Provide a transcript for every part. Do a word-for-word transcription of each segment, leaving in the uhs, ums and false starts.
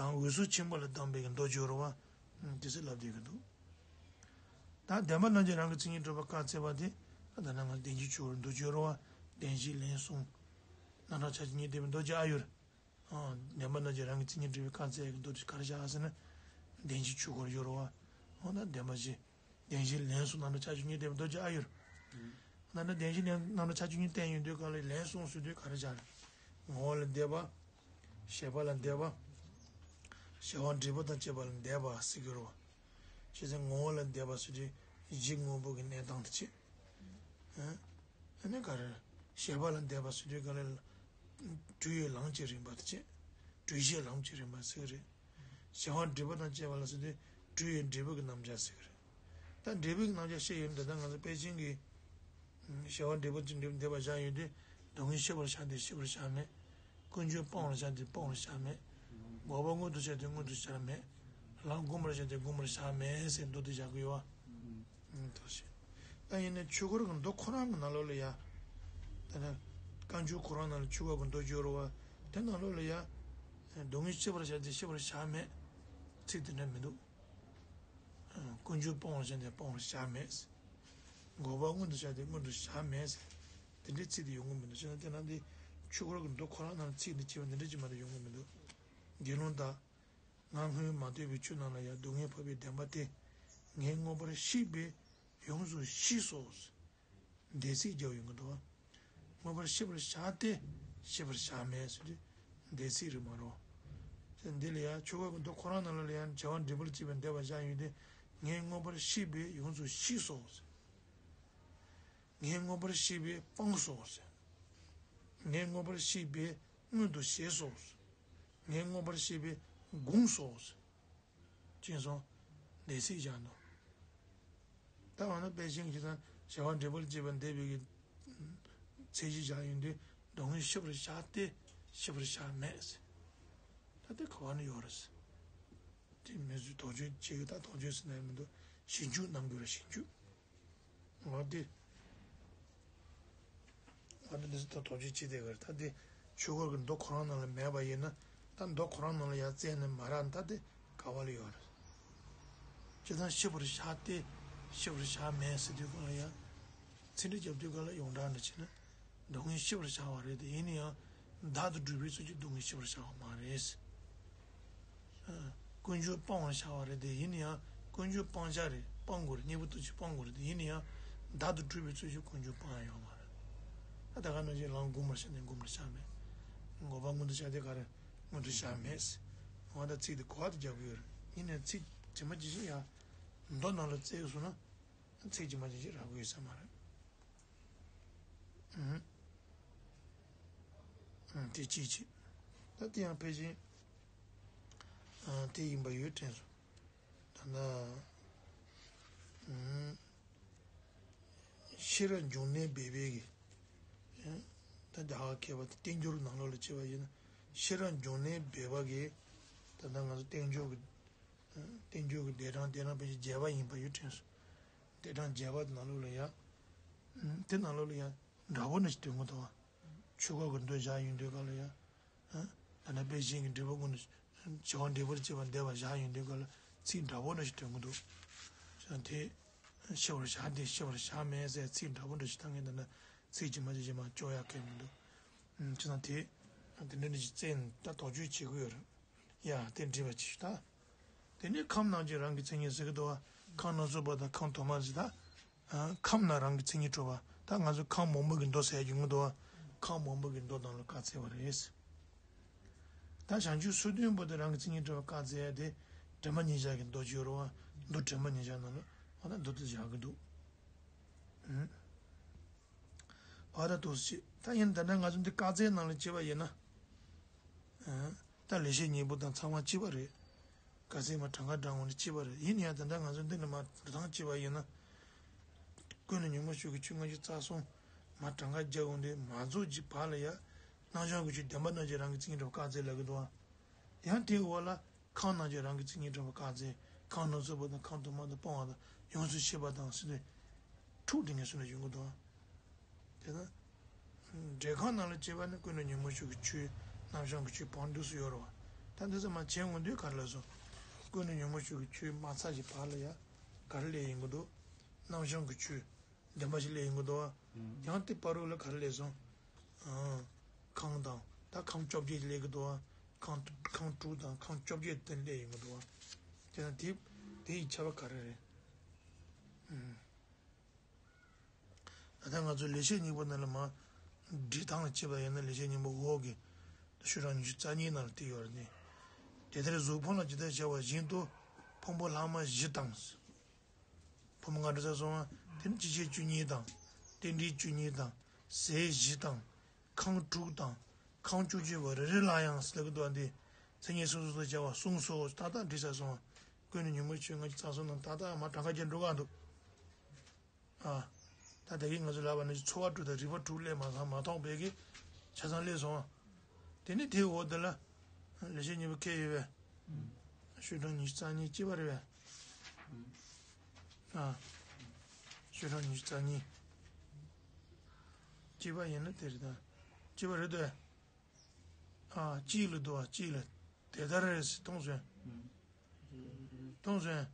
ཡང་འོད་གསལ་ཆེན་པོ་ལ་གདམས་པའི་གི་མདོ་སྦྱོར་བ། དེ་ཚོ་ལབ་བསྡད་ཀྱི་འདུག་ད་བདེན་པ་རྣམ་འབྱེད་རང་གི་མཚན་ཉིད་གྲུབ་པ་བཀག་ཚད་པ་དེ། ད་ནང་ང་བདེན་བཞིའི་ཆོས་སྐུར་མདོ་སྦྱོར་བ། བདེན་བཞིའི་ལན་གསུམ། རྣམ་གྲངས་ཆ་བཅུ་གཉིས་བསྟན་པའི་མདོ་རྒྱུད་ཨ་ཡུར། ཨ། བདེན་པ་རྣམ་འབྱེད་རང་གི་མཚན་ཉིད་གྲུབ་པའི་བཀག་ཚད་ཀྱི་མདོ་དེ་ག་རེ་བཞག་ཟེར་ན། བདེན་བཞིའི་ཆོས་སྐུར་སྦྱོར་བ། འོ་ན་བདེན་པ་བཞི། བདེན་བཞིའི་ལན་གསུམ། རྣམ་གྲངས་ཆ་བཅུ་གཉིས་བསྟན་པའི་མདོ་རྒྱུད་ཨ་ཡུར། འོ་ན་བདེན་བཞིའི་ལན། རྣམ་གྲངས་ཆ་བཅུ་གཉིས་བསྟན་ཡོང་དུས་ག་ལ་ལན་གསུམ་ཟེར་དུས་ག་རེ་བཞག་རེད། ངོ་བོ་ལ་འདས་པ། ཤེས་པ་ལ་འདས་པ། ཤེས་པ་འབྲས་བུ་དང་བཅས་པ་ལ་འདས་པ་ཟེར་གྱི་རེད་བ། བྱས་ཙང་ངོ་བོ་ལ་འདས་པ་ཟེར་དུས་གཞི་དངོས་པོ་གི་གནས་སྟངས་དེ་བྱས། ཨ་ནི་ག་རེ། ཤེས་པ་ལ་འདས་པ་ཟེར་དུས་ག་ལ། སྤྲོས་ཡོད་ལམ་གྱི་རིམ་པ་དེ་བྱས། སྤྲོས་ཤེས་ལམ་གྱི་རིམ་པ་ཟེར་གྱི་རེད། ཤེས་པ་འབྲས་བུ་དང་བཅས་པ་ལ་ཟེར་དུས་སྤྲོས་ཡོད་འབྲས་བུ་གི་རྣམ་གཞག་ཟེར་གྱི་རེད། ད་འབྲས་བུ་གི་རྣམ་གཞག་བཤད་ཡོད་འདི་ལྟར་ང་ཚོ་པཎ་ཆེན་གྱིས། ཤེས་པ་འབྲས་བུ་ཅན་འབྲས་བུ་འདས་པར་བཞག་ཡོད་དེ། སྡུག་བསྔལ་ཤེས་པར་བྱ་སྟེ་ཤེས་པར་བྱ་མེད། ཀུན་འབྱུང་སྤང་བར་བྱ་སྟེ་སྤང་བར་བྱ་མེད། འགོག་པ་མངོན་དུ་བྱ་སྟེ་མངོན་དུ་བྱ་མེད། ལམ་བསྒོམ་པར་བྱ་སྟེ་བསྒོམ་པར་བྱ་མེད་ཟེར་མདོ་དེ་བཞག་གི་ཡོད་བ། ཨུམ། ཐུགས་རྗེ་ཆེ། ད་ཡིན་ནའི་ཆོས་འཁོར་གྱི་མདོ་ཁོ་རང་གི་ནང་ལོགས་ལ་ཡ། ད་ནི་བཀའ་འགྱུར་ཁོ་རང་ནང་ལ་ཆོས་འཁོར་གྱི་མདོ་སྦྱོར་བ། དེ་ནང་ལོགས་ལ་ཡ། སྡུག་བསྔལ་ཤེས་པར་བྱ་སྟེ་ཤེས་པར་བྱ་མེད། ཚིག་དེ་འདྲ་མི་འདུག་ཀུན་འབྱུང་སྤང་བར་བྱ་སྟེ་སྤང་བར་བྱ་མེད། འགོག་པ་མངོན་དུ་བྱ་སྟེ་མངོན་དུ་བྱ་མེད། དེ་འདྲའི་ཚིག་དེ་ཡོང་གི་མི་འདུག་བྱས་ན་དེ་ནང་དེ་ཆོས་འཁོར་གྱི་མདོ་ཁོ་རང་ནང་ཚིག་འདི་བྱས་པ་འདི་འདྲ་ཅིག་མ་གཏོགས་ཡོང་གི་མི་འདུག་དགེ་སློང་དག་ང་སྔོན་མ་ཐོས་པའི་ཆོས་རྣམས་ལ་ཡང་སྡུག་བསྔལ་འཕགས་པའི་བདེན་པ་དེ། ངས་མངོན་པར་ཤེས་པས་ཡོངས་སུ་ཤེས་སོ། འདས་ཚིག་རྒྱབ་ཡོང་གི་འདུག་མངོན་པར་ཤེས་པར་བྱ་སྟེ་ཤེས་པར་བྱ་མེད་ཟེར་དུས་འདས་ཚིག་རེད་མ་རེད། འདི་ལ་ཡང་ཆོས་འཁོར་གྱི་མདོ་ཁོ་རང་ནང་ལ་ཡང་བྱ་བ་འབྲས་བུ་ལ་སྐྱེས་པའི་འདས་པ་བཞག་ཡོད་དེ། ངས་མངོན་པར་ཤེས་པས་ཡོངས་སུ་ཤེས་སོ། ངས་མངོན་པར་ཤེས་པས་སྤངས་སོ། ངས་མངོན་པར་ཤེས་པས་མངོན་དུ་བྱས་སོ། ངས་མངོན་པར་ཤེས་པས་བསྒོམས་སོ། ཅེས་སོགས་འདས་ཚིག་བཞག་འདུག་ད་འོ་ན་དཔེ་ཅན་གྱི་དང་བྱ་བ་འབྲས་བུ་ལ་སྐྱེས་པ་འདས་པའི་གི་ཚད་གཞི་བཞག་ཡོང་དུས་སྡུག་བསྔལ་ཤེས་པར་བྱ་སྟེ་ཤེས་པར་བྱ་མེད། ད་དེ་ག་བ་ནས་ཡོད་རེད། དེ་མི་བཟོད་དོགས་གཅོད་བྱེད་ཀྱི། ད་དོགས་གཅོད་ཟེར་ན་ཡང་མི་འདུག་ཞིབ་འཇུག་གནང་དགོས་རེད། ཞིབ་འཇུག་འོ་དེ། འོ་དེ་འདི་ཚོ་ད་དོགས་གཅོད་བྱེད་བསྡད་ཀྱི་རེད། ད་དེ་ཆོས་འཁོར་གྱི་མདོ་ཁོ་རང་ནང་ལ་མེད་པ་ཡིན་ན། ད་མདོ་ཁོ་རང་ནང་ལ་ཡང་བཙལ་ནས་མ་རག་ན་ད་དེ་ག་བ་ལ་ཡོད་རེད། སྤྱིར་བཏང་ཤེས་པར་བྱ་སྟེ་ཤེས་པར་བྱ་མེད་ཟེར་དུས་གང་ལ་ཡང་། ཚིག་འགྲེལ་རྒྱབ་དུས་གང་ལ་ཡོངས་གྲགས་འདྲ་བྱས་ན། སྡུག་བསྔལ་ཤེས་པར་བྱ་བ་རེད་དེ། ཡིན་ན་ཡང་བདག་ཏུ་གྲུབ་པའི་ཚུལ་གྱིས་སྡུག་བསྔལ་ཤེས་པར་བྱ་བ་མ་རེད། ཨ། ཀུན་འབྱུང་སྤང་བར་བྱ་བ་རེད་དེ། ཡིན་ན་ཡང་ཀུན་འབྱུང་སྤང་བྱ་རེད། སྤང་དགོས་རེད། གཉེན་པོ་ལྟ་བུ་ཅིག་སྤང་དགོས་རེད་དེ། ཡིན་ན་ཡང་བདག་ཏུ་གྲུབ་པའི་ཚུལ་གྱིས་ཀུན་འབྱུང་སྤང་ཡ་ཡོད་མ་རེད། ད་ད་ག་ནང་བཞིན་ལམ་བསྒོམ་པར་བྱ་སྟེ་བསྒོམ་པར་བྱ་མེད། འགོག་པ་མངོན་དུ་བྱ་སྟེ་ག་རེ་མངོན་དུ་བྱ་མེད། འོ་ད་ཚིག་དེ་གོ་བ་དེ་རྒྱབ་ཀྱི་ཡོད་རེད། ཡིན་ནའི་ཚིག་ཇི་མ་ཇི་བཞིན་ཡང་མདོ་ནང་ལ་བཙལ་སོང་ན་ཚིག་ཇི་མ་ཇི་བཞིན་རག་གི་ཡོད་ས་མ་རེད། ཨུམ། ཨུམ། དེ་གཅིག་བྱས། ད་དེ་ཡང་ཕལ་ཆེར། ཨ། དེ་ཡིན་པ་ཡོད་དྲན་སོང་། ད་ལྟ། ཨུམ། ཤེས་རབ་འབྱུང་གནས་སྦས་པའི་གི། ཨ། ད་རྒྱ་གར་མཁས་པ་དེ་བསྟན་འགྱུར་ནང་ལོགས་ལ་བྱས་པ་ཡིན་ན། ཤེས་རབ་འབྱུང་གནས་སྦས་པ་གི། ད་ལྟ་ང་ཚོ་བསྟན་འགྱུར་གི། ཨ། བསྟན་འགྱུར་གི་ལྡེབ་གྲངས་དེ་རང་ཕལ་ཆེར་བརྒྱད་པ་ཡིན་པ་ཡོད་དྲན་སོང་། ལྡེབ་གྲངས་བརྒྱད་པ་དེ་ནང་ལོགས་ལ་ཡང་། ཨུམ། དེ་ནང་ལོགས་ལ་ཡང་འདྲ་པོ་འདྲ་ཞིག་སྟོན་གྱི་འདུག་བ། ཆོས་འཁོར་གྱི་མདོ་བཞག་ཡོང་དུས་ག་ལ་ཡང་། ཨ། ད་ནི་དཔེ་ཅན་གྱི་འབྲས་བུ་མངོན་དུ། བྱ་བ་འབྲས་བུར་བྱེད་པ་འདས་པ་བཞག་ཡོང་དུས་ག་ལ་ཚིག་འདྲ་པོ་འདྲ་ཞིག་སྟོན་གྱི་འདུག་བྱས་ན་དེ། ཤེས་པར་བྱ་སྟེ་ཤེས་པར་བྱ་མེད་ཟེར་ཚིག་འདྲ་པོ་འདྲ་ཞིག་བཏང་མཁན་དེ་འདྲ་ཚིག་ཇི་མ་ཇི་བཞིན་མར་འཇོག་ཡག་གི་མི་འདུག་བྱས་ན་དེ། དེ་འདྲ་འདྲ་ཞིག་བཙལ་ནས་ད་དོགས་གཅོད་བྱེད་དགོས་ཡོད་རེད། ཡ། དེ་འདྲ་བ་ཅིག་ད། དེ་ནས་ཁམས་རྣམས་ཀྱི་རང་གི་མཚན་ཉིད་ཟེར་གྱི་འདུག་བ། ཁམས་སྣ་ཚོགས་པ་དང་ཁམས་དུ་མ་ཟེར་ད། ཨ། ཁམས་རྣམས་རང་གི་མཚན་ཉིད་གྲུབ་པ། ད་ང་ཚོ་ཁམས་མང་པོ་གི་མདོ་ཟེར་གྱི་འདུག་བ། ཁམས་མང་པོ་གི་མདོ་ནང་ལ་བཀག་ཚར་བ་རེད། ད་བྱང་ཆུབ་སེམས་ལྡན་པོ་དེ་རང་གི་མཚན་ཉིད་གྲུབ་པ་བཀག་ཚར་ཡ་དེ། དྲི་མ་ཉེར་བཞག་གི་མདོ་ཅིག་ཡོད་རེད་བ། མདོ་དྲི་མ་ཉེར་བཞག་ནང་ལ་འོ་ན་མདོ་དེ་བཞག་གི་འདུག་ཨུ། འོ་ད་འདུག་སེ་བྱས། ད་ཡིན་ད་ལྟ་ང་ཚོ་འདི་བཀག་ཚར་ནང་ལ་བྱས་པ་ཡིན་ན། ཨ། ད་ལེགས་བཤད་སྙིང་པོ་དང་ཚང་མ་གཅིག་པ་རེད། ག་ཚད་མར་གྲངས་ཀ་བགྲང་འོང་དུས་གཅིག་པ་རེད། ཡིན་ན་ཡང་ད་ལྟ་ང་ཚོ་འདི་ནས་མར་འགྲོ་སྟངས་བྱས་པ་ཡིན་ན། ཀུན་ནས་ཉོན་མོངས་ཕྱོགས་ཀྱི་ཆོས་ལྔ་བཅུ་རྩ་གསུམ་མར་གྲངས་ཀ་རྒྱག་འོང་དུས་མ་རྫོགས་ཀྱི་བར་ལ་ཡ། རྣམ་བྱང་གི་ཆོས་བདེན་པ་རྣམ་འབྱེད་རང་གི་མཚན་ཉིད་གྲུབ་པ་བཀག་ཚར་ལབ་ཀྱི་འདུག་ཨ། ཡང་དེའི་འོག་ལ། ཁམས་རྣམས་ཀྱི་རང་གི་མཚན་ཉིད་གྲུབ་པ་བཀག་ཚར། ཁམས་སྣ་ཚོགས་པ་དང་ཁམས་དུ་མ་དང་སྤངས་པ་དང་ཡོངས་སུ་ཤེས་པ་དང་ཟེར་ཏེ། དྲུག་དེ་ངེས་སུ་ལ་ཡོང་གི་འདུག་ཨ། དེ་ན། འབྲས་ཁམས་ནང་ལ་སྐྱེས་པ་ནི་ཀུན་ནས་ཉོན་མོངས་ཕྱོགས་ཀྱི་ཆོས་རྣམ་བྱང་གི་ཆོས་བང་དུས་སུ་ཡོད་རེད་བ། ད་ ད་འདི་ཚོ་མར་བྱེད་འོང་དུས་ག་རེ་ལབ་སོང་། ཀུན་ནས་ཉོན་མོངས་ཆོས་ཀྱི་ཆོས་མ་ཚར་གྱི་བར་ལ་ཡ་ག་རེ་སླེབས་ཡོང་གི་འདུག་རྣམ་བྱང་གི་ཆོས་བདེན་པ་ཞིག་སླེབས་ཡོང་གི་འདུག་བ། ཡང་དེ་བར་དུ་ལ་ག་རེ་སླེབས་སོང་། ཨང་། ཁམས་དང་ད་ཁམས་བཅོ་བརྒྱད་སླེབས་ཀྱི་འདུག་བ། ཁམས་ཁམས་དྲུག་དང་ཁམས་བཅོ་བརྒྱད་དེ་སླེབས་ཡོང་གི་འདུག་བ། དེ་ན་དེ་དེ་ཡི་ཁྱད་པར་ག་རེ་རེད། ཨང་། ད་ལྟ་ང་ཚོ་ལེགས་བཤད་སྙིང་པོ་ནང་ལ་མར་འབྲི་སྟངས་ལ་བྱས་པ་ཡིན་ན། ལེགས་བཤད་སྙིང་པོ་འོག་གི་ཤོག་གྲངས་ཉི་ཤུ་རྩ་གཉིས་ནང་ལ་བྲིས་ཡོད་རེད་ནི། དེ་ལྟར་གཟུགས་ཕུང་ལ་ཇི་ལྟར་སྦྱར་བ་བཞིན་དུ་ཕུང་པོ་ལྷག་མ་བཞི་དང་། ཕུང་པོ་ལྔ་འགྲོ་ས་སོང་བ། དེ་ནི་སྤྱི་བྱེ་བཅུ་གཉིས་དང་། རྟེན་འབྲེལ་བཅུ་གཉིས་དང་། ཟས་བཞི་དང་། ཁམས་དྲུག་དང་། ཁམས་བཅུ་གཅིག་པོ་རེ་རེ་ལ་ཡང་ཟེར་གྱི་འདུག་བ། འདི་མཚན་ཉིད་སོ་སོར་སྦྱར་བ་གསུངས་སོ། ཏག་ཏག་འབྲི་ས་སོང་བ། ཀུན་ནས་ཉོན་མོངས་ཆོས་ལྔ་བཅུ་རྩ་གསུམ་དང་ཏག་ཏག་མར་གྲངས་ཀ་ཅན་འགྲོ་ག་འདུག་ཨ། ད་ད་གིན་ང་ཚོ་ལབ་པ་ནི་ཚོར་བ་དྲུག་དང་རིག་པ་དྲུག་སླེབས་མ་སོང་། མ་ཐོགས་པའི་གི་ཆ་ཚང་སླེབས་སོང་། དེ་ནི་དེའི་འོག་དེ་ལ་ལེགས་བཤད་སྙིང་པོ་ཁེལ་ཡོད་པས། ཤོག་གྲངས་ཉི་ཤུ་རྩ་གཉིས་གཅིག་པ་རེད་པས། ཨ། ཤོག་གྲངས་ཉི་ཤུ་རྩ་གཉིས་གཅིག་པ་ཡིན་ན་དེ་རེད་ད། གཅིག་པ་རེད་དོ། ཨ། གཅིག་ལ་འདུག་བ། གཅིག་ལ། དེ་ལྟར་རེད་ཟེར། མཐོང་སོང་། མཐོང་སོང་།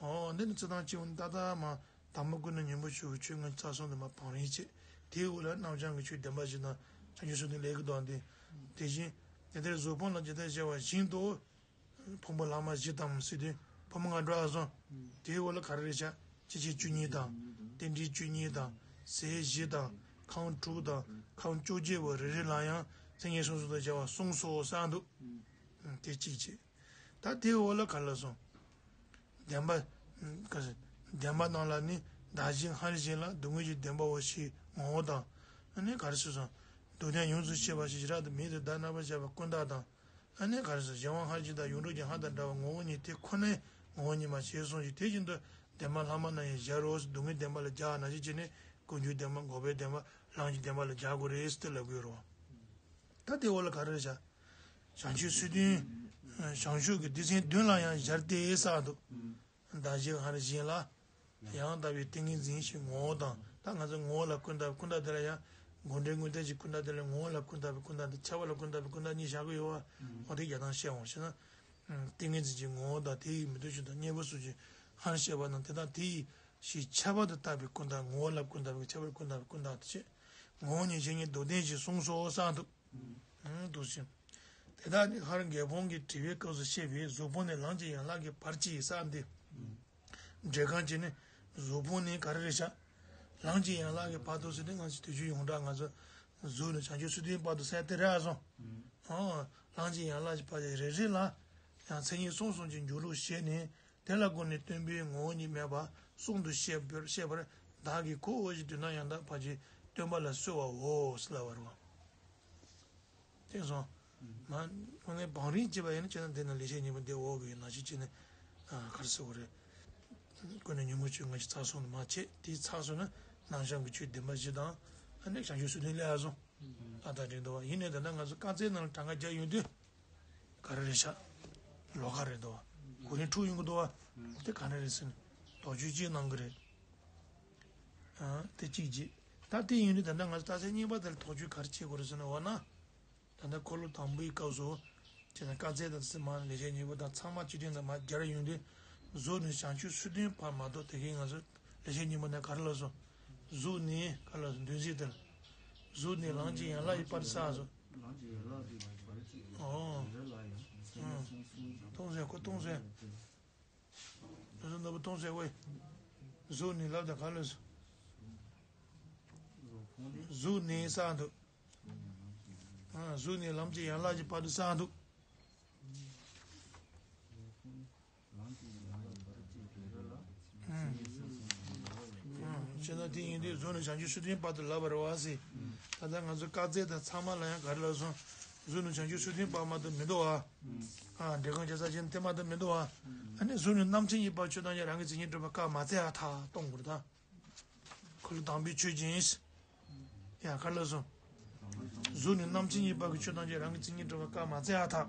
ཨོ། འདི་ནི་རྩི་སྟངས་གཅིག་པ་ནི་ཏག་ཏག་མར་དང་པོ་ཀུན་ནས་ཉོན་མོངས་ཆོས་ཀྱི་ཆོས་ལྔ་བཅུ་རྩ་གསུམ་དུ་མར་བང་རིམ་བྱས། དེའི་འོག་ལ་རྣམ་བྱང་གི་ཆོས་བདེན་པ་བཞི་དང་བྱང་ཆུབ་སེམས་དང་ལས་ཀྱི་བདག་འདི། དེ་བཞིན་དེ་ལྟར་གཟུགས་ཕུང་ལ་ཇི་ལྟར་སྦྱར་བ་བཞིན་དུ། ཕུང་པོ་ལྷག་མ་བཞི་དང་ཟེར་དུས་ཕུང་པོ་ལྔ་འགྲོ་ཨ་སོང་། དེའི་འོག་ལ་ག་རེ་རེད་བྱ། སྤྱི་བྱེ་བཅུ་གཉིས་དང་། རྟེན་འབྲེལ་བཅུ་གཉིས་དང་། ཟས་བཞི་དང་། ཁམས་དྲུག་དང་། ཁམས་བཅོ་བརྒྱད་པོ་རེ་རེ་ལ་ཡང་མཚན་ཉིད་སོ་སོར་སྦྱར་བ་གསུངས་སོ་གསུངས་འདུག་དེ་གཅིག་བྱས། ད་དེའི་འོག་ལ་ག་རེ་ལབ་སོང་། བདེན་པ། ག་ཟེར། བདེན་པ་རྣམས་ལ་ནི་བདག་གཞན་སྔར་བཞིན་ལ། སྡུག་བསྔལ་གྱི་བདེན་པའོ་ཞེས་ངོ་བོ་དང་། ཨ་ནི་ག་རེ་ཟེར་སོང་། སྡུག་བདེན་ཡོངས་སུ་ཤེས་པ་ཞེས་བྱེ་བྲག་ཏུ་མིང་དང་བརྡ་རྣམ་པར་བྱས་པ་ཀུན་བཏགས་དང་། ཨ་ནི་ག་རེ་ཟེར། གཞན་དབང་སྔར་བཞིན་དང་། ཡོངས་གྲུབ་ཀྱི་སྔགས་དང་འདྲ་བ་ངོ་བོ་ཉིད་དེ་ཁོ་ནའི་ངོ་བོ་ཉིད་མ་ཞེས་གསུངས་ཤིང་། དེ་བཞིན་དུ་བདེན་པ་ལྷག་མ་རྣམས་ཡང་སྦྱར་རོ། སྡུག་བསྔལ་བདེན་པ་ལ་སྦྱར་ནང་བཞིན་བྱས་ནས་ཀུན་འབྱུང་བདེན་པ། འགོག་པའི་བདེན་པ། ལམ་གྱི་བདེན་པ་ལ་སྦྱར་དགོས་རེད་ཟེར་ལབ་དགོས་རེད་བ། ད་དེ་འོག་ལ་ག་རེ་རེད་བྱ། བྱང་ཆུབ་སེམས་དོན། བྱང་ཆུབ་ཀྱི་སྡེ་ཚན་བདུན་ལ་ཡང་སྦྱར་ཏེ་གསུངས་འདུག་བདག་གཞན་སྔར་བཞིན་ལ། ཡང་དག་པའི་ཏིང་ངེ་འཛིན་ཞེས་ངོ་བོ་དང་། ད་ང་ཚོ་ངོ་བོ་ལ་ཀུན་བཏགས་པའི་ཀུན་བཏགས་དེ་ལ་ཡང་། དགོངས་འགྲེལ་དངོས་བསྟན་གྱི་ཀུན་བཏགས་དེ་ལ་ངོ་བོ་ལ་ཀུན་བཏགས་པའི་ཀུན་བཏགས་དང་། ཁྱབ་པ་ལ་ཀུན་བཏགས་པའི་ཀུན་བཏགས་གཉིས་བཞག་གི་ཡོད་པ། འོ་དེ་རྒྱག་སྟངས་བཤད་འོང་ཞེ་ན། ཏིང་ངེ་འཛིན་གྱི་ངོ་བོ་དང་། དེ་ཡི་མིང་དོན་ཆོས་དང་གཉེན་པོ་སོགས་ཀྱི་སྔར་བཤད་པ་རྣམས་དེ་དག་དེ་ཡི་ཞེས་ཁྱབ་པ་དང་བཏགས་པའི་ཀུན་བཏགས། ངོ་བོ་ལ་ཀུན་བཏགས་པའི་ཁྱབ་པ་ལ་ཀུན་བཏགས་པའི་ཀུན་བཏགས་དེ་བྱས། ངོ་བོ་ཉིད་གཞན་གཉིས་མདོར་བསྟན་ཞེས་གསུངས་སོ་གསུངས་འདུག་ཨང་། འདུག་ཟེར། དེ་དག་ནི་སྔར་འགལ་སྤོང་གི་དྲི་བའི་སྐབས་སུ་བཤད་པའི་གཟུགས་ཕུང་ནས་ལམ་གྱི་ཡན་ལག་གི་བར་གྱི་ས་འདི། འགྲེལ་ཁང་གཅིག་ནས་གཟུགས་ཕུང་ནི་ག་རེ་རེད་བྱ། ལམ་གྱི་ཡན་ལག་གི་བར་དུ་ཟེར་ནས་ང་ཚོ་དུས་རྒྱུན་ཡོངས་གྲགས་ང་ཚོ་གཟུགས་ནས་བྱང་ཆུབ་སེམས་དོན་བར་དུ་ཟེར་དེ་རེད་ཨ་སོང་། ཨང་། ལམ་གྱི་ཡན་ལག་གི་བར་དུ་རེ་རེ་ལ་ཡང་མཚན་ཉིད་གསུམ་གསུམ་གྱི་འཇུག་ལུགས་བཤད་ནས། དེ་ལ་བསྒོམས་ནས་སྟོན་པའི་ངོ་བོ་ཉིད་མེད་པ་གསུམ་དུ་བཤད་པར་བཤད་པར་བདག་གིས་གོ་ཞེས་དོན་དམ་ཡང་དག་པར་གྱི་སྟོན་པ་ལ་གསོལ་བའོ་ཟེར་ལབ་པ་རེད་བ། དེ་སོང་། མ་དངོས་གནས་བང་རིམ་བྱས་པ་ཡིན་ན་བྱས་ན་དེ་ན་ལེགས་བཤད་སྙིང་པོ་འདི་འོག་གི་ནང་བཞིན་བྱས་ནས་ག་རེ་ཟེར་དགོས་རེད། ཀུན་ནས་ཉོན་མོངས་ཆོས་ལྔ་བཅུ་རྩ་གསུམ་དུ་མ་བྱས། དེའི་ཚགས་སུ་ན་རྣམ་བྱང་གི་ཆོས་བདེན་པ་བཞི་དང་། ཨ་ནི་བྱང་ཆུབ་སེམས་དོན་སླེབས་ཨ་སོང་། ཨ་ད་འགྲིག་འདུག་བ། ཡིན་ནའི་ད་ལྟ་ང་ཚོ་བཀའ་སྩལ་ནང་ལ་གྲངས་ཀ་བརྒྱབ་ཡོང་དུས། ག་རེ་རེད་ཤག་ལོགས་ཀ་རེད་འདུག་བ། གོ་རིམ་འཁྲུག་ཡོང་གི་འདུག་བ། དེ་ག་རེ་རེད་ཟེར་ནས་དོགས་གཅོད་ཅིག་གནང་གི་རེད། ཨ། དེ་གཅིག་བྱས། ད་དེ་ཡིན་དུས་ད་ལྟ་ང་ཚོ་རྟགས་གསལ་གཉིས་པ་དེ་ལ་དོགས་གཅོད་ག་རེ་བྱེད་དགོས་རེད་ཟེར་ན། འོ་ན། ད་ལྟ་འཁོར་ལོ་དང་པོའི་སྐབས་སུ། བྱས་ན་བཀའ་སྩལ་དང་ཚིག་མ་ལེགས་བཤད་སྙིང་པོ་དང་ཚང་མ་བཅུད་དོན་དང་མ་སྦྱར་ཡོང་དུས། གཟུགས་ནས་བྱང་ཆུབ་སེམས་དོན་བར་མ་གཏོགས། དེ་གིན་ང་ཚོ་ལེགས་བཤད་སྙིང་པོ་ནས་ག་རེ་ལབ་སོང་། གཟུགས་ནས་ག་རེ་ལབ་སོང་། འདོན་ཚིག་དེར། གཟུགས་ནས་ལམ་གྱི་ཡན་ལག་གི་བར་དུ་ཟེར་སོང་། ལམ་གྱི་ཡན་ལག་གི་བར་གཅིག་ཨོ། རེ་ལ་ཡང་མཚན་ཉིད་གསུམ་གསུམ་དང་། གཏོང་ཟེར་ཁོ་གཏོང་ཟེར། ལོ་ཟོ་ནོར་བུ་གཏོང་ཟེར་ཝེ། གཟུགས་ནས་ལབ་དང་ག་ལོས། གཟུགས་ནས་ཟེར་འདུག་ཨ། གཟུགས་ནས་ལམ་གྱི་ཡན་ལག་གི་བར་དུ་ཟེར་འདུག་བྱས་ན་དེ་ཡིན་དུས་གཟུགས་ནས་བྱང་ཆུབ་སེམས་དོན་བར་དུ་ལབ་པ་རེད་བ་ཟེར། ད་ལྟ་ང་ཚོ་བཀའ་སྩལ་དང་ཚང་མ་ལ་ཡང་ག་རེ་ལབ་སོང་། གཟུགས་ནས་བྱང་ཆུབ་སེམས་དོན་བར་མ་གཏོགས་མི་འདུག་བ། ཨ། འགྲེལ་ཁང་རྒྱལ་ས་ཅན་དེ་མ་གཏོགས་མི་འདུག་བ། ཨ་ནི་གཟུགས་ནས་རྣམ་མཁྱེན་གྱི་བར་ཆོས་ཐམས་ཅད་རང་གི་མཚན་ཉིད་གྲུབ་པ་སྐབས་མ་ཚད་ཨ་ཐག་གཏོང་དགོས་རེད་ད། འཁོར་ལོ་དང་པོའི་ཆོས་ཅན། ཡ་ག་རེ་ལབ་སོང་། གཟུགས་ནས་རྣམ་མཁྱེན་གྱི་བར་གྱི་ཆོས་ཐམས་ཅད་རང་གི་མཚན་ཉིད་གྲུབ་པ་སྐབས་མ་ཚད་ཨ་ཐག་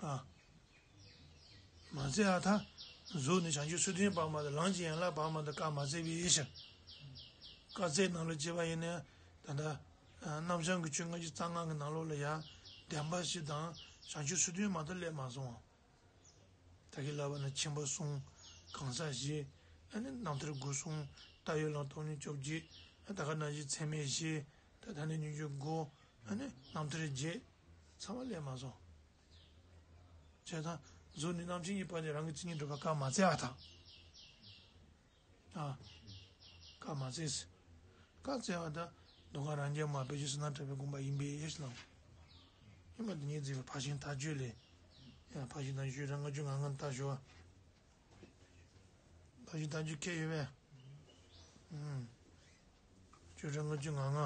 ཨ། མ་ཚད་ཨ་ཐག་གཟུགས་ནས་བྱང་ཆུབ་སེམས་དོན་བར་མ་དང་ལམ་གྱི་ཡན་ལག་བར་མ་དང་སྐབས་མ་ཚད་པའི་ཕྱིར། བཀའ་སྩལ་ནང་ལ་བྱས་པ་ཡིན་ན་ད་ལྟ། རྣམ་བྱང་གི་ཆོས་ལྔ་བཅུ་རྩ་ལྔ་གི་ནང་ལོགས་ལ་ཡང་ བདེན་པ་བཞི་དང་བྱང་ཆུབ་སོ་བདུན་མ་གཏོགས་སླེབས་མ་སོང་བ། ད་གིན་ལབ་པ་ན་ཁྱིམ་པ་གསུམ། གང་ཟག་བཞི། ཨ་ནི་རྣམ་ཐར་སྒོ་གསུམ། བཏགས་ཡོད་ལམ་སྟོང་ཉིད་བཅོ་བརྒྱད། ཨ་ད་ག་ནང་བཞིན་ཚད་མེད་བཞི། ད་ད་ནི་སྙོམས་འཇུག་དགུ། ཨ་ནི་རྣམ་ཐར་བརྒྱད། ཚང་མ་སླེབས་མ་སོང་། བྱས་ཙང་། གཟུགས་ནས་རྣམ་མཁྱེན་གཉིས་པ་དེ་རང་གི་མཚན་ཉིད་སྒྲུབ་པ་བཀའ་མ་སྩལ་བ་དང་། ཨ། བཀའ་མ་སྩལ་ཟེར། བཀའ་སྩལ་བ་དང་། མདོ་ཁམས་རབ་འབྱམས་མ་དཔལ་ཆེན་བསོད་ནམས་གྲགས་པའི་དགོངས་པ་ཡིན་པས་ཞེས་གནང་། ཡིན་པ་འདི་ཉིད་མཛད་པའི་ཕར་ཕྱིན་ཐལ་འགྱུར་ལས། ཡང་ཕར་ཕྱིན་ཐལ་འགྱུར་ཆོས་སྒྲ་ལྔ་བཅུ་ང་ལྔ་ལྟ་ཞོག་ཕར་ཕྱིན་ཐལ་འགྱུར་མཁྱེན་ཡོད་པས། ཨུམ། ཆོས་སྒྲ་ལྔ་བཅུ་ང་ལྔ།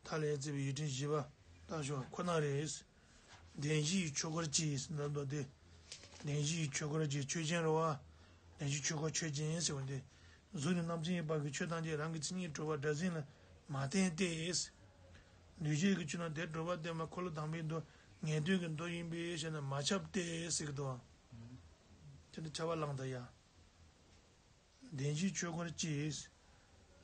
མཐའ་ལ་ཡར་བརྩིས་པའི་ཡིག་ཕྲེང་བཞི་པ་ལྟ་ཞོག་ཁོ་ན་རེ། བདེན་བཞིའི་ཆོས་སྐོར་གྱི་ཟེར་འདུག་སྟེ། བདེན་བཞིའི་ཆོས་སྐོར་གྱི་ཆོས་ཅན་རེད་བ། བདེན་བཞིའི་ཆོས་སྐོར་ཆོས་ཅན་ཟེར་བ་སྟེ། གཟུགས་ནས་རྣམ་མཁྱེན་གཉིས་པ་གི་ཆོས་ཐམས་ཅད་རང་གི་མཚན་ཉིད་གྲུབ་པ་སྒྲ་འཛིན་ལ་མ་བརྟེན་ཏེ། འདུས་བྱས་ཀྱི་ཆོས་རྣམས་དེ་གྲུབ་པ་བརྟེན་པ་འཁོར་ལོ་དང་པོའི་མདོ་ངེས་དོན་གྱི་མདོ་ཡིན་པས་ཞེ་ན་མ་ཁྱབ་སྟེ་ཟེར་གི་འདུག་དེ་ནི་ཁྱབ་པ་བླངས་དང་ཡ། བདེན་བཞིའི་ཆོས་སྐོར་གྱི།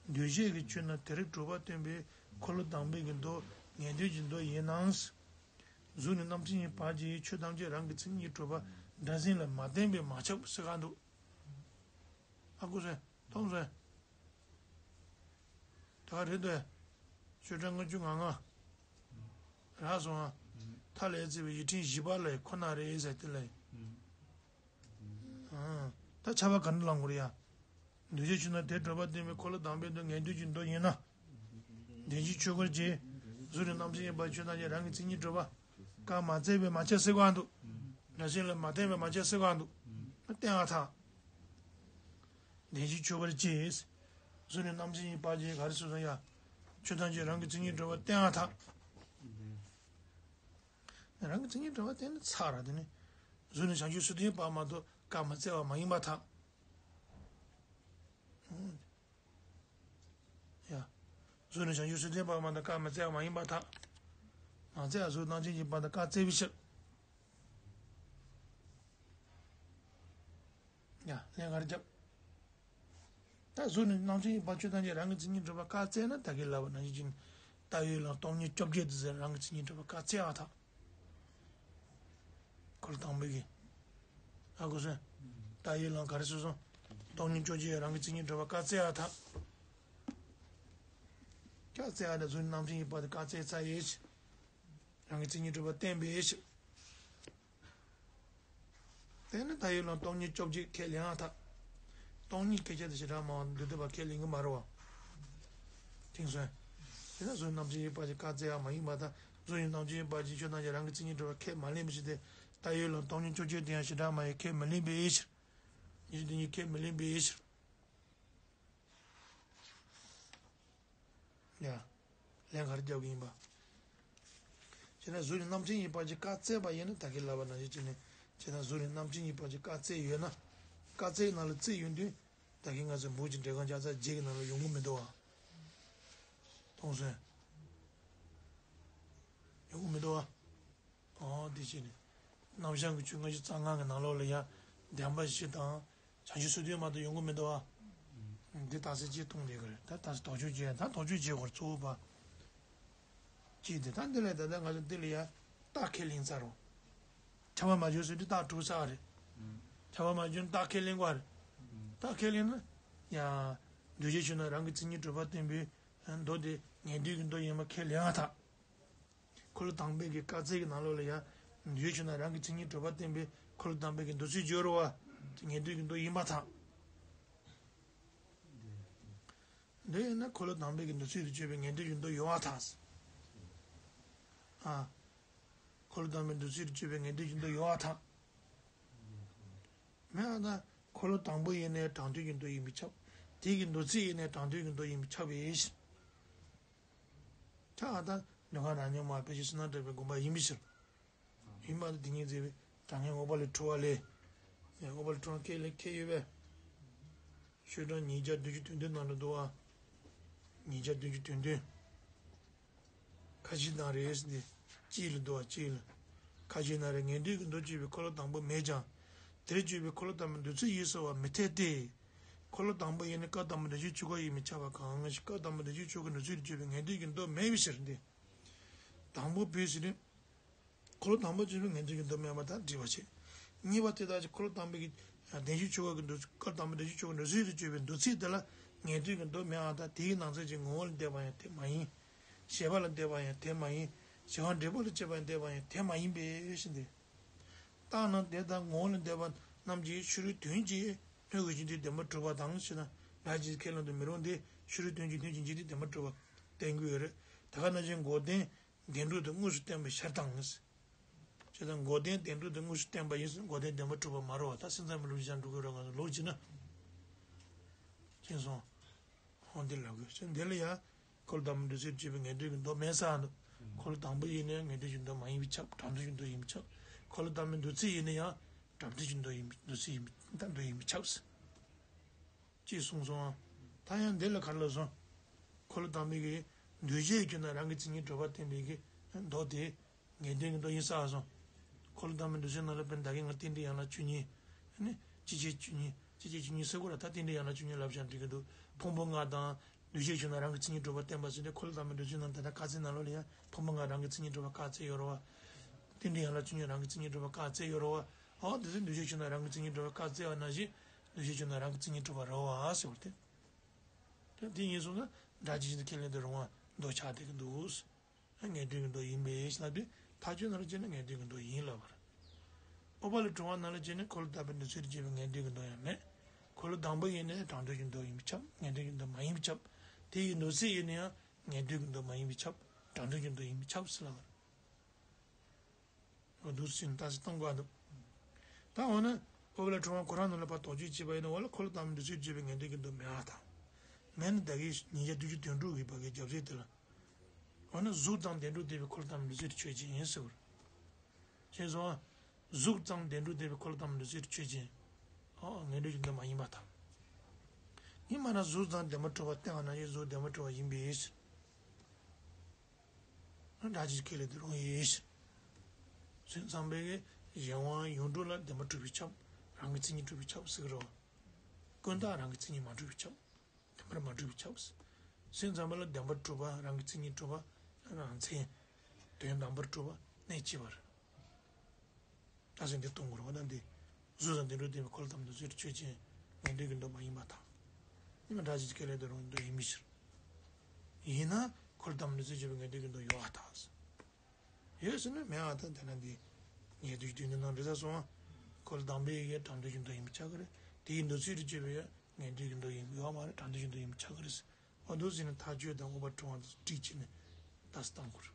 འདུས་བྱས་ཀྱི་ཆོས་རྣམས་དེར་གྲུབ་པ་སྟོན་པའི་འཁོར་ལོ་དང་པོའི་གི་མདོ་ངེས་དོན་གྱི་མདོ་ཡིན་ནའང་། གཟུགས་ནས་རྣམ་མཁྱེན་གཉིས་པ་གྱི་ཆོས་ཐམས་ཅད་རང་གི་མཚན་ཉིད་གྲུབ་པ་སྒྲ་འཛིན་ལ་མ་བརྟེན་པས་མ་ཁྱབ་ཟེར་ག་འདུག་ཨ་ཁུ་སོན། མཐོང་སོང་། ད་ག་རེད་འདོད། ཆོས་སྒྲ་ལྔ་བཅུ་ང་ལྔ། རག་སོང་ཨ། མཐའ་ལ་ཡར་བརྩིས་པའི་ཡིག་ཕྲེང་བཞི་པ་ལ་ཁོ་ན་རེ་ཟེར་དེ་ལ། ཨ། ད་ཁྱབ་པ་ག་འདྲ་ལངས་དགོས་རེད་ཡ། འདུས་བྱས་ཆོས་རྣམས་དེར་གྲུབ་པ་སྟོན་པའི་འཁོར་ལོ་དང་པོའི་མདོ་ངེས་དོན་གྱི་མདོ་ཡིན་ན། བདེན་བཞིའི་ཆོས་སྐོར་གྱི། གཟུགས་ནས་རྣམ་མཁྱེན་གཉིས་པ་ཆོས་ཐམས་ཅད་རང་གི་མཚན་ཉིད་གྲུབ་པ། བཀའ་མ་སྩལ་བས་མ་ཁྱབ་ཟེར་ག་འདུག་སྒྲ་འཛིན་ལ་མ་བརྟེན་པས་མ་ཁྱབ་ཟེར་ག་འདུག་བརྟེན་པ་དང་། བདེན་བཞིའི་ཆོས་སྐོར་གྱི། གཟུགས་ནས་རྣམ་མཁྱེན་གཉིས་པ་གྱི་ག་རེ་ཟེར་སོང་ཡ། ཆོས་ཐམས་ཅད་རང་གི་མཚན་ཉིད་གྲུབ་པ་བརྟེན་པ་དང་། རང་གི་མཚན་ཉིད་གྲུབ་པ་བརྟེན་ནས་ཚར་ར་དེ་ནི། གཟུགས་ནས་བྱང་ཆུབ་སོ་བདུན་པ་མ་གཏོགས་བཀའ་མ་སྩལ་བ་མ་ཡིན་པར་ཐལ། ཡ། གཟུགས་ནས་བྱང་ཆུབ་སོ་བདུན་པ་མ་གཏོགས་བཀའ་མ་སྩལ་བ་མ་ཡིན་པར་ཐལ། མ་སྩལ་བ་གཟུགས་རྣམ་མཁྱེན་གཉིས་པ་དང་བཀའ་སྩལ་བའི་ཕྱིར། ཡ། ལན་ག་རེ་རྒྱབ། ད་གཟུགས་ནས་རྣམ་མཁྱེན་གཉིས་པ་ཆོས་ཐམས་ཅད་རང་གི་མཚན་ཉིད་གྲུབ་པ་བཀའ་སྩལ་ན་ད་གིན་ལབ་པ་ནང་བཞིན་གྱི། བཏགས་ཡོད་ལམ་སྟོང་ཉིད་བཅོ་བརྒྱད་དེ་ཟེར་རང་གི་མཚན་ཉིད་གྲུབ་པ་བཀའ་སྩལ་བ་དང་། འཁོར་ལོ་དང་པོའི་གི། ཨ་ཁུ་སོན། བཏགས་ཡོད་ལམ་ག་རེ་ཟེར་སོང་། སྟོང་ཉིད་བཅོ་བརྒྱད་རང་གི་མཚན་ཉིད་གྲུབ་པ་བཀའ་སྩལ་བ་དང་། བཀའ་སྩལ་བ་དང་གཟུགས་ནས་རྣམ་མཁྱེན་གཉིས་པ་དེ་བཀའ་སྩལ་ཚར་ཡོད། རང་གི་མཚན་ཉིད་གྲུབ་པ་བསྟན་པའི་ཕྱིར། དེ་ནི་བཏགས་ཡོད་ལམ་སྟོང་ཉིད་བཅོ་བརྒྱད་ཁས་ལེན་ཡང་ཐལ། སྟོང་ཉིད་སྐད་ཆ་དེ་ཞེ་དྲག་མང་བ་འདུས་བསྡུས་པ་ཁས་ལེན་གྱི་མ་རེད་བ། དེང་སང་། དེ་ན་གཟུགས་རྣམ་མཁྱེན་གཉིས་པ་ཞིག་བཀའ་སྩལ་ཡང་མ་ཡིན་པར་ཐལ། གཟུགས་ཡིན་རྣམ་མཁྱེན་གཉིས་པ་ཞིག་ཆོས་རྣམས་ཀྱི་རང་གི་མཚན་ཉིད་གྲུབ་པ་ཁས་མ་ལེན་པའི་ཕྱིར་ཏེ། བཏགས་ཡོད་ལམ་སྟོང་ཉིད་བཅོ་བརྒྱད་དེ་ཡང་ཞེ་དྲག་མང་བས་ཁས་མི་ལེན་པའི་ཕྱིར། ཉིད་དེ་ཉིད་ཁས་མི་ལེན་པའི་ཕྱིར། ཡ། ལན་ག་རེ་རྒྱབ་ཀྱི་ཡིན་པ། བྱས་ན་གཟུགས་ནས་རྣམ་མཁྱེན་གཉིས་པ་ཅིག་བཀའ་སྩལ་པ་ཡིན་ན་ད་གིན་ལབ་པ་ནང་བཞིན་བྱས་ནས་བྱས་ན་གཟུགས་ནས་རྣམ་མཁྱེན་གཉིས་པ་ཅིག་བཀའ་སྩལ་ཡོད་ན། བཀའ་སྩལ་ནང་ལ་བརྩིས་ཡོང་དུས་ད་གིན་ང་ཚོ་འབུམ་གྱི་འགྲེལ་ཁང་བརྒྱ་རྩ་བརྒྱད་ཀྱི་ནང་ལ་ཡོང་གི་མི་འདུག་བ། མཐོང་སོང་། ཡོང་གི་མི་འདུག་བ། ཨོ་དེ་བྱས་ནས། རྣམ་བྱང་གི་ཆོས་ལྔ་བཅུ་རྩ་ལྔ་གི་ནང་ལོགས་ལ་ཡང་བདེན་པ་བཞི་དང་། བྱང་ཆུབ་སོ་བདུན་མ་གཏོགས་ཡོང་གི་མི་འདུག་བ། འདི་རྟགས་གསལ་གཅིག་གཏོང་བསྡད་ཀྱི་རེད། ད་རྟགས་གསལ་དོགས་གཅོད་བྱས། ད་དོགས་གཅོད་བྱེད་དགོས་རེད་གཙོ་བོ་པ། གཅིག་དེ་ད་འདི་ལས་ད་ལྟ་ང་ཚོ་འདི་ལ་ཡང་རྟགས་ཁས་ལེན་ཚར་རོ། ཁྱབ་པ་མ་བྱུང་ཟེར་དུས་རྟགས་གྲུབ་ཚར་བ་རེད། ཁྱབ་པ་མ་བྱུང་རྟགས་ཁས་ལེན་དགོས་རེད། རྟགས་ཁས་ལེན་ན། ཡང་། འདུས་བྱས་ཆོས་རྣམས་རང་གི་མཚན་ཉིད་གྲུབ་པ་བསྟན་པའི། མདོ་དེ་ངེས་དོན་གྱི་མདོ་ཡིན་པ་ཁས་ལེན་ཡང་ཐལ། འཁོར་ལོ་དང་པོའི་གི་བཀའ་སྩལ་གྱི་ནང་ལོགས་ལ་ཡང་། འདུས་བྱས་ཆོས་རྣམས་རང་གི་མཚན་ཉིད་གྲུབ་པ་བསྟན་པའི་འཁོར་ལོ་དང་པོའི་གི་མདོ་ཚིག་བརྗོད་རོ་བ། དེ་ངེས་དོན་གྱི་མདོ་ཡིན་པར་ཐལ། འདི་ཡིན་ན་འཁོར་ལོ་དང་པོའི་གི་མདོ་ཚིག་ཏུ་བརྗོད་པའི་ངེས་དོན་གྱི་མདོ་ཡོད་པར་ཐལ། ཨ། འཁོར་ལོ་དང་པོའི་མདོ་ཚིག་ཏུ་བརྗོད་པའི་ངེས་དོན་གྱི་མདོ་ཡོད་པར་ཐལ། མེད་པ་དང་འཁོར་ལོ་དང་པོ་ཡིན་ནའི་དྲང་དོན་གྱི་མདོ་ཡིན་པས་ཁྱབ། དེ་གི་མདོ་ཚིག་ཡིན་ནའི་དྲང་དོན་གྱི་མདོ་ཡིན་པས་ཁྱབ་པའི་ཕྱིར། ཁྱབ་པ་དང་མདོ་ཁམས་རབ་འབྱམས་མ་དཔལ་ཆེན་བསོད་ནམས་གྲགས་པའི་དགོངས་པ་ཡིན་པའི་ཕྱིར། ཡིན་པ་དེ་ཉིད་མཛད་པའི་དྲང་ངེས་འོག་པ་ལས་འཕྲོ་བ་ལས། ཡང་འོག་པ་ལས་འཕྲོ་བ་ཁས་ལེན་ཁས་ཡོད་པས། ཤོག་གྲངས་ཉིས་བརྒྱ་བདུན་ཅུ་དོན་བདུན་ནང་ལ་འདུག་བ། ཉིས་བརྒྱ་བདུན་ཅུ་དོན་བདུན། ཁ་ཅིག་ན་རེ་ཟེར་ཏེ། གཅིག་ལ་འདུག་བ་གཅིག་ལ། ཁ་ཅིག་ན་རེ་ངེས་དོན་གྱི་མདོ་བརྗོད་པའི་འཁོར་ལོ་དང་པོ་མེད་ཀྱང་། དེར་བརྗོད་པའི་འཁོར་ལོ་དང་པོའི་མདོ་ཚིག་ཡིན་ཟེར་བ་མི་འཐད་དེ། འཁོར་ལོ་དང་པོ་ཡིན་ནའི་སྐབས་དང་པོ་འགྲེལ་བྱེད་ཆོས་སྐོར་ཡིན་པས་ཁྱབ་པ་གང་ཞིག་སྐབས་དང་པོ་འགྲེལ་བྱེད་ཆོས་སྐོར་མདོ་ཚིག་ཏུ་བརྗོད་པའི་ངེས་དོན་གྱི་མདོ་མེད་པའི་ཕྱིར་ཏེ། དང་པོ་བོད་ཟེར་ནས། འཁོར་ལོ་དང་པོ་བརྗོད་པའི་ངེས་དོན་གྱི་མདོ་མེད་པ་དང་འགྲིག་པ་བྱེད། གཉིས་པ་དེ་དག་ཀྱང་འཁོར་ལོ་དང་པོའི་གི་བདེན་བཞིའི་ཆོས་འཁོར་གྱི་མདོ། འཁོར་ལོ་དང་པོའི་བདེན་བཞིའི་ཆོས་འཁོར་མདོ་ཚིག་ཏུ་བརྗོད་པའི་མདོ་ཚིག་དེ་ལ་ངེས་དོན་གྱི་མདོ་མེད་པ་དང་། དེའི་ནང་ཚན་གྱི་ངོ་བོ་ལ་འདོད་པ་ཡང་དེ་མ་ཡིན། བྱས་པ་ལ་འདོད་པ་ཡང་དེ་མ་ཡིན། བྱ་བ་འབྲས་བུ་ལ་དཔྱད་པ་ཡང་འདོད་པ་ཡང་དེ་མ་ཡིན་པས་ཞེས་ཏེ། རྟགས་རྣམས་དེ་དག་ངོ་བོ་ལ་འདོད་པ་རྣམས་ཀྱི་ཕྱི་རོལ་དོན་གྱི་སྣོད་ཀྱི་འཇུག་ཡུལ་དེ་བདེན་པར་གྲུབ་པ་དང་ཞེ་ན། སྒྲ་གཅིག་ཁས་ལེན་དུ་མི་རུང་སྟེ། ཕྱི་རོལ་དོན་གྱི་སྣོད་ཀྱི་འཇུག་ཡུལ་དེ་བདེན་པར་གྲུབ་པ་བསྟན་དགོས་ཡོད་རེད། དེ་ག་ནང་བཞིན་འགོག་བདེན་བདེན་གྲུབ་དེ་དངོས་སུ་བསྟན་པའི་ཕྱིར་དང་། ཞེ་ན། འགོག་བདེན་བདེན་གྲུབ་དེ་དངོས་སུ་བསྟན་པ་ཡིན་ཟེར། འགོག་བདེན་བདེན་པར་གྲུབ་པ་མ་རེད་བ། ད་སེམས་ཙམ་པའི་ལུགས་ཀྱི་ཆ་འགྲོ་གི་རེད། ང་ཚོ་ལོག་བྱས་ན། ཅེས་གསུངས། འོ་འདི་ལབ་དགོས། ཅེས་འདི་ལ་ཡང་འཁོར་ལོ་དང་པོའི་མདོ་ཚིག་ཏུ་བརྗོད་པའི་ངེས་དོན་གྱི་མདོ་མེད་ས་འདུག་འཁོར་ལོ་དང་པོ་ཡིན་ན་ཡང་ངེས་དོན་གྱི་མདོ་མ་ཡིན་པས་ཁྱབ། དྲང་དོན་གྱི་མདོ་ཡིན་པས་ཁྱབ། འཁོར་ལོ་དང་པོའི་མདོ་ཚིག་ཡིན་ན་ཡང་དྲང་དོན་གྱི་མདོ་ཡིན། མདོ་ཚིག་ཡིན་པས། ད་མདོ་ཡིན་པས་ཁྱབ་ཟེར། ཅེས་གསུངས་སོང་། ད་ཡང་འདི་ལ་ག་རེ་ལབ་སོང་། འཁོར་ལོ་དང་པོའི་གི་འདུས་བྱས་ཀྱི་རྒྱུ་ན་རང་གི་མཚན་ཉིད་གྲུབ་པ་བསྟན་པའི་གི་མདོ་དེ། ངེས་དོན་གྱི་མདོ་ཡིན་ས་སོང་། འཁོར་ལོ་དང་པོའི་མདོ་ཚིག་ནང་ལ་དཔེར་ན་ད་གིན་ང་རྟེན་འབྲེལ་ཡན་ལག་བཅུ་གཉིས། ཨ་ནི་སྤྱི་བྱེ་བཅུ་གཉིས། སྤྱི་བྱེ་བཅུ་གཉིས་ཟེར་དགོས་ར། ད་རྟེན་འབྲེལ་ཡན་ལག་བཅུ་གཉིས་ལབ་བཞག་འགྲིག་གི་འདུག་ཕུང་པོ་ལྔ་དང་འདུས་བྱས་ཀྱི་རྒྱུ་ན་རང་གི་མཚན་ཉིད་གྲུབ་པ་བསྟན་པ་ཟེར་ཏེ། འཁོར་ལོ་དང་པོའི་མདོ་ཚིག་ནང་ད་ལྟ་བཀའ་སྩལ་ནང་ལོགས་ལ་ཡང་ཕུང་པོ་ལྔ་རང་གི་མཚན་ཉིད་གྲུབ་པ་བཀའ་སྩལ་ཡོད་རེད་བ། རྟེན་འབྲེལ་ཡན་ལག་བཅུ་གཉིས་རང་གི་མཚན་ཉིད་གྲུབ་པ་བཀའ་སྩལ་ཡོད་རེད་བ། འོ་འདུས་བྱས་ཀྱི་རྒྱུ་ན་རང་གི་མཚན་ཉིད་གྲུབ་པ་བཀའ་སྩལ་བ་ནང་བཞིན་འདུས་བྱས་ཀྱི་རྒྱུ་ན་རང་གི་མཚན་ཉིད་གྲུབ་པ་རེད་བ་ཟེར་བ་སྟེ། ད་དེ་ཡིན་སོང་ན་སྒྲ་ཇི་བཞིན་དུ་ཁས་ལེན་དུ་རུང་བ་མདོ་ཆགས་བསྡད་ཀྱི་འདུག་ངེས་དོན་གྱི་མདོ་ཡིན་པས་ཞེས་ལབ་དུས། མཐའ་དཔྱོད་ནང་ལ་བྱས་ན་ངེས་དོན་གྱི་མདོ་ཡིན་ལབ་པ་རེད། སྤོབས་པ་ལས་གྲུབ་པ་ནང་ལ་བྱས་ན་འཁོར་ལོ་དང་པོའི་མདོ་ཚིག་ཏུ་བརྗོད་པའི་ངེས་དོན་གྱི་མདོ་ཡང་མེད། འཁོར་ལོ་དང་པོ་ཡིན་ན་དྲང་དོན་གྱི་མདོ་ཡིན་པས་ཁྱབ། ངེས་དོན་གྱི་མདོ་མ་ཡིན་པས་ཁྱབ། དེ་ཡི་མདོ་ཚིག་ཡིན་ན་ཡང་ངེས་དོན་གྱི་མདོ་མ་ཡིན་པས་ཁྱབ། དྲང་དོན་གྱི་མདོ་ཡིན་པས་ཁྱབ་ཟེར་ལབ་པ་རེད། འོ་འདུག་སེ་བྱས་ནས་ལྟ་ཚུལ་གཏོང་དགོས་འདུག་ད་འོ་ན་སྤོབས་པ་ལས་གྲུབ་པ་ཁོ་རང་ནང་ལ་ཕར་དོགས་གཅོད་བྱས་པ་ཡིན་ན། འོ་ལ་འཁོར་ལོ་དང་པོའི་མདོ་ཚིག་ཏུ་བརྗོད་པའི་ངེས་དོན་གྱི་མདོ་མེད་པ་དང་། མེད་ན་ད་གིན་ཉིས་བརྒྱ་བདུན་ཅུ་དོན་དྲུག་གི་བར་གྱི་རྒྱབ་ཚིག་དེ་ལ། འོ་ན་གཟུགས་ཙམ་བདེན་གྲུབ་བསྟན་པའི་འཁོར་ལོ་དང་པོའི་མདོ་ཚིག་ཏུ་ཆོས་ཅན་ཡིན་ཟེར་བ་རེད། ཅེས་སོ། གཟུགས་ཙམ་བདེན་གྲུབ་བསྟན་པའི་འཁོར་ལོ་དང་པོའི་མདོ་ཚིག་ཏུ་ཆོས་ཅན། འོ་ངེས་དོན་གྱི་མདོ་མ་ཡིན་པ་དང་། ཡིན་པ་ན་གཟུགས་ཙམ་བདེན་པར་གྲུབ་པ་བསྟན་པ་ནང་བཞིན་གཟུགས་བདེན་པར་གྲུབ་པ་ཡིན་པས། སྒྲ་ཇི་བཞིན་ཁས་ལེན་དུ་རུང་བའི་ཕྱིར། སེམས་ཙམ་པས་གཞན་དབང་ཡོངས་གྲུབ་ལ་བདེན་པར་གྲུབ་པས་ཁྱབ། རང་གི་མཚན་ཉིད་གྲུབ་པས་ཁྱབ་ཟེར་གི་རེད་བ། ཀུན་བརྟགས་རང་གི་མཚན་ཉིད་མ་གྲུབ་པས་ཁྱབ། བདེན་པར་མ་གྲུབ་པས་ཁྱབ། སེམས་ཙམ་པ་ལ་བདེན་པར་གྲུབ་པ་རང་གི་མཚན་ཉིད་གྲུབ་པ་རང་མཚན། དོན་དམ་པར་གྲུབ་པ་གནད་གཅིག་པ་རེད། རྟགས་གསལ་འདི་གཏོང་དགོས་རེད་བ། ད་འདི་གཟུགས་ཙམ་བདེན་གྲུབ་བསྟན་པའི་འཁོར་ལོ་དང་པོའི་མདོ་ཚིག་ཏུ་ཆོས་ཅན། ངེས་དོན་གྱི་མདོ་མ་ཡིན་པ་དང་། ཡིན་པ་ན་སྒྲ་ཇི་བཞིན་ཁས་ལེན་དུ་རུང་བའི་མདོ་ཡིན་པའི་ཕྱིར། ཡིན་ན་འཁོར་ལོ་དང་པོའི་མདོ་ཚིག་ཏུ་བརྗོད་པའི་ངེས་དོན་གྱི་མདོ་ཡོད་པ་དང་། ཡོད་ཟེར་ན་མེད་པ་དང་། དེ་ན་འདི་ངེས་དོན་གྱི་མདོ་ནི་ནང་འགྲེལ་ས་སོང་བ། འཁོར་ལོ་དང་པོའི་གི་དྲང་དོན་གྱི་མདོ་ཡིན་པས་ཁྱབ་ཀྱི་རེད། དེ་ཡི་མདོ་ཚིག་ཏུ་བརྗོད་པའི་ངེས་དོན་གྱི་མདོ་ཡིན་ཡོད་མ་རེད། དྲང་དོན་གྱི་མདོ་ཡིན་པས་ཁྱབ་ཀྱི་རེད། འོ་འདུག་ཟེར་ནས་མཐའ་དཔྱོད་དང་སྤོབས་པ་ལས་གྲུབ་པ་དང་སྒྲིག་བྱས་ནས་ལྟ་ཚུལ་གཏོང་དགོས་རེད།